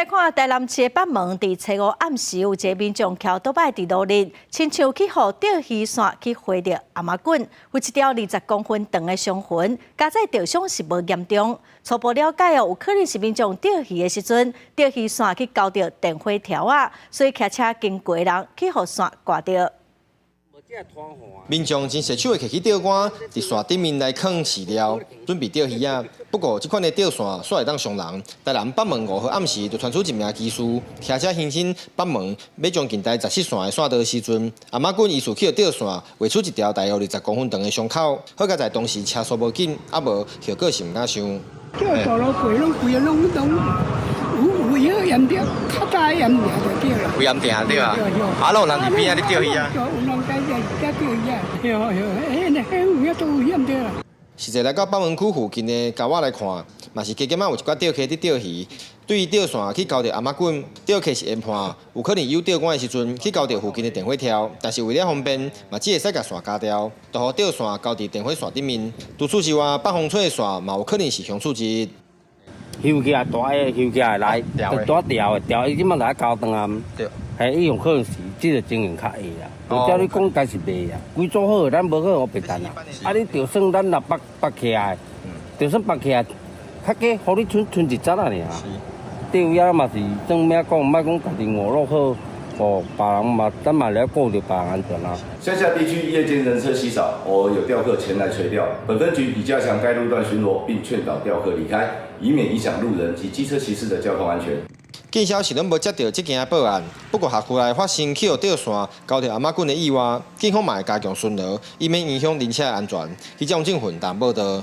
看台南市的北門，佇初五暗時有一个民眾騎倒擺佇路面，親像去予釣魚線去劃著頷仔頸，有一條20公分長的傷痕，佳哉著傷是無嚴重。初步了解哦，有可能是民眾釣魚的時陣，釣魚線去勾著電火條仔，所以騎車經過的人去予線割著。民眾真順手的提起釣竿，佇線頂面來囥飼料，準備釣魚仔。不過，這款的釣線煞會當傷人。台南北門5號暗時就傳出一名機師，騎車行經北門，欲將近台17線的線道時陣，頷仔頸疑似去予釣線劃出一條大約20公分長的傷口。好佳哉當時車速無緊，啊無後果是毋敢想。這道路過攏規个攏攏有有遐嚴重，較早嚴定就對啦。有嚴定對啊？啊，攏有人佇邊仔咧釣魚仔。有人在遮釣魚仔，對對，彼彼有遐都有險對啦。實際來到北門區附近的溝仔來看，嘛是加減仔有一寡釣客佇釣魚。對於釣線去勾著頷仔頸，釣客是研判有可能有釣竿的時陣去勾著附近的電火條，但是為了方便，嘛只會使共線鉸掉，就予釣線勾佇電火線頂面。除此之外，北風吹的線嘛有可能是鄉處之一。游起來大个，游起來來，就帶吊的，吊伊這擺來勾斷啊。對。嘿，伊有可能是這个情形較會啊。照你講，該是袂啊。規組好，咱無好予白等啊。啊，你就算咱若縛縛起來，就算縛起來，較加予你賰賰一節仔爾。釣魚嘛是算咩講，莫講家己娛樂好，哦，別人嘛，咱嘛來顧著別人安全啊。鄉下地區夜間人車稀少，偶爾有釣客前來垂釣。本分局已加強該路段巡邏，並勸導釣客離開，以免影響路人及機車騎士的交通安全。警消是攏無接著這件報案，不過轄區內發生去予釣線勾著頷仔頸的意外，警方嘛會加強巡邏，以免影響人車安全。記者王正雲台報導。